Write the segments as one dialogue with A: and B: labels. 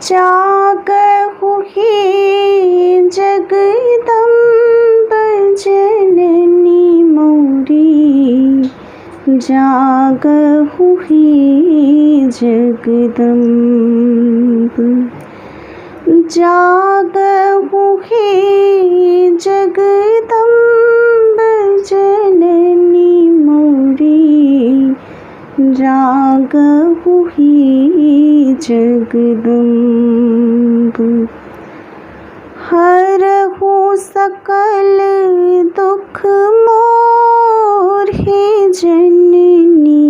A: जागहु हे जगदम्ब जननी मोरी, जागहु हे जगदम्ब। जागहु हे जगदम्ब जननी मोरी, जागहु हे जगदम्ब। हरहु सकल दुख मोर हे जननी,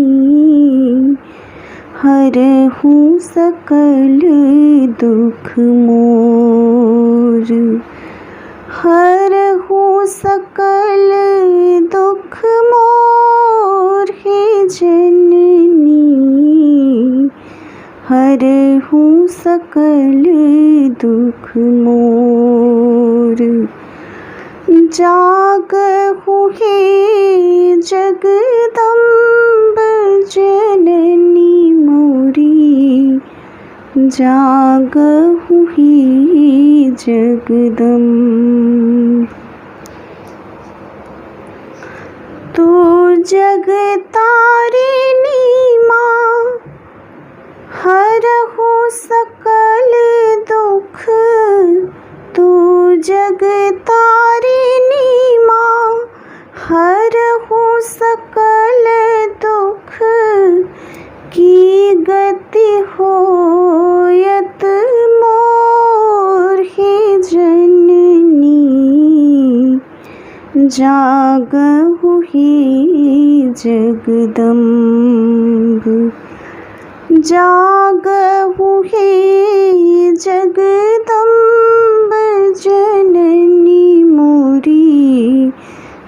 A: हरहु सकल दुख मोर। हरहु सकल दुख मोर हे जननी, हरहु सकल दुख मोर। जागहु हे जगदम्ब जननी मोरी, जागहु हे जगदम्ब। तू जगतारिणी माँ, हरहु सकल दुख। तू जगतारिणी माँ, हरहु सकल दुख। की गति होयत मोर हे जननी, जागहु हे जगदम्ब। जागहु हे जगदम्ब जननी मोरी,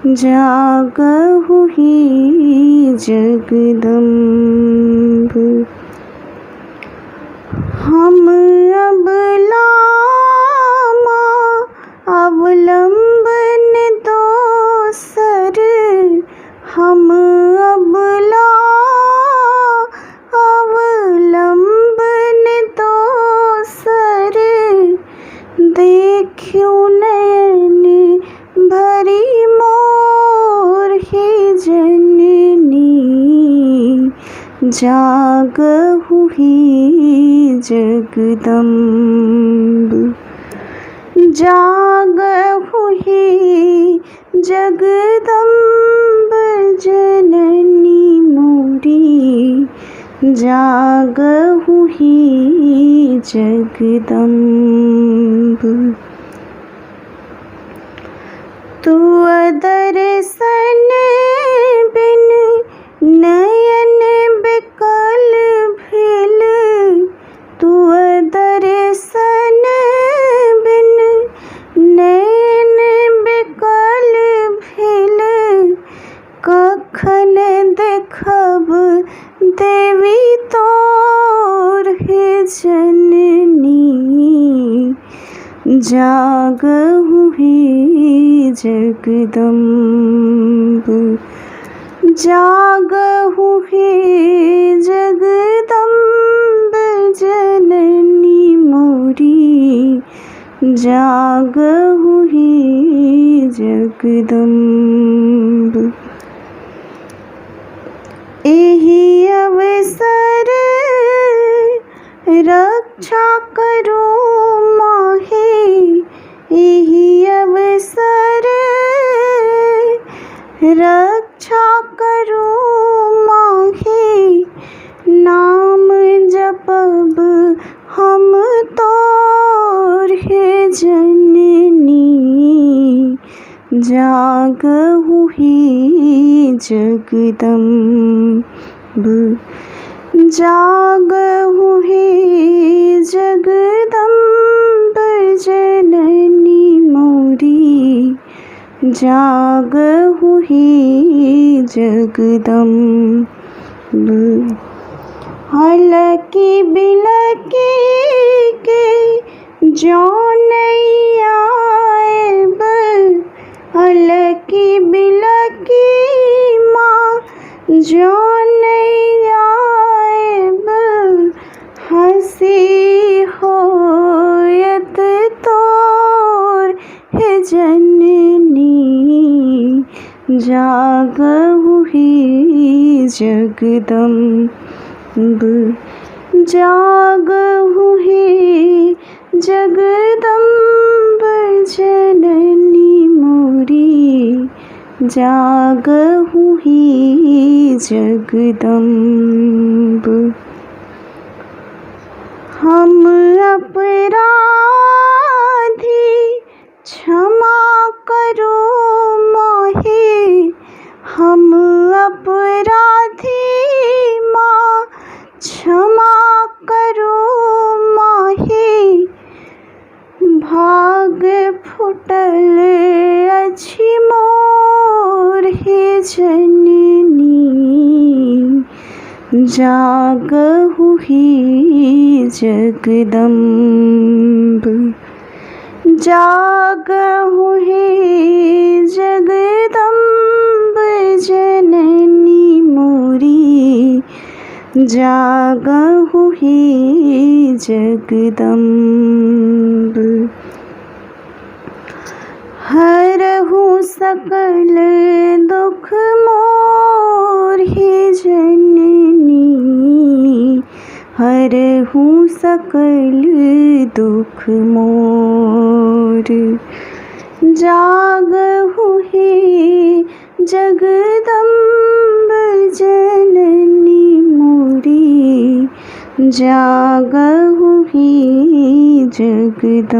A: जागहु हे जगदम्ब। हम अबला माँ, अवलंबन दोसर। हम अबला अवलंबन दोसर, देखिउ नयन भरि मोर हे जननी, जागहु हे जगदम्ब। जागहु हे जगदम्ब जननी मोरी, जागहु हे जगदम्ब। तुअ दर्शन बिन नयन बेकल भेल। तुअ दर्शन बिन नयन बेकल भेल। कखन देखब देवी तोर हे जननी, जागहु हे जगदम्ब। जागहु हे जगदम्ब जननी मोरी, जागहु हे जगदम्ब। एहि अवसर रक्षा करू माहे, एहि अवसर रक्षा करू माहे। नाम जपब हम तोर हे जननी, जागहु हे जगदम्ब। जागहु हे जगदम्ब जननी मोरी, जागहु हे जगदम्ब। हलकी बिलकी के जौं नहि आएब, हलकी बिलकी माँ जौं नहि आएब। हँसी हो जागहु हे जगदम्ब, जागहु हे जगदम्ब जननी मोरी, जागहु हे जगदम्ब। हम अपराधी क्षमा करो माहे, हम अपराधी माँ क्षमा करो माहे, भाग फुटल अछि मोर हे जननी, जागहु हे जगदम्ब, जागहु हे जगदम्ब जननी मोरी, जागहु हे जगदम्ब। हरहु सकल दुख मोर हे जननी, हरहु सकल दुख मोर। जागहु हे जगदम्ब जननी मोरी, जागहु हे जगदम्ब।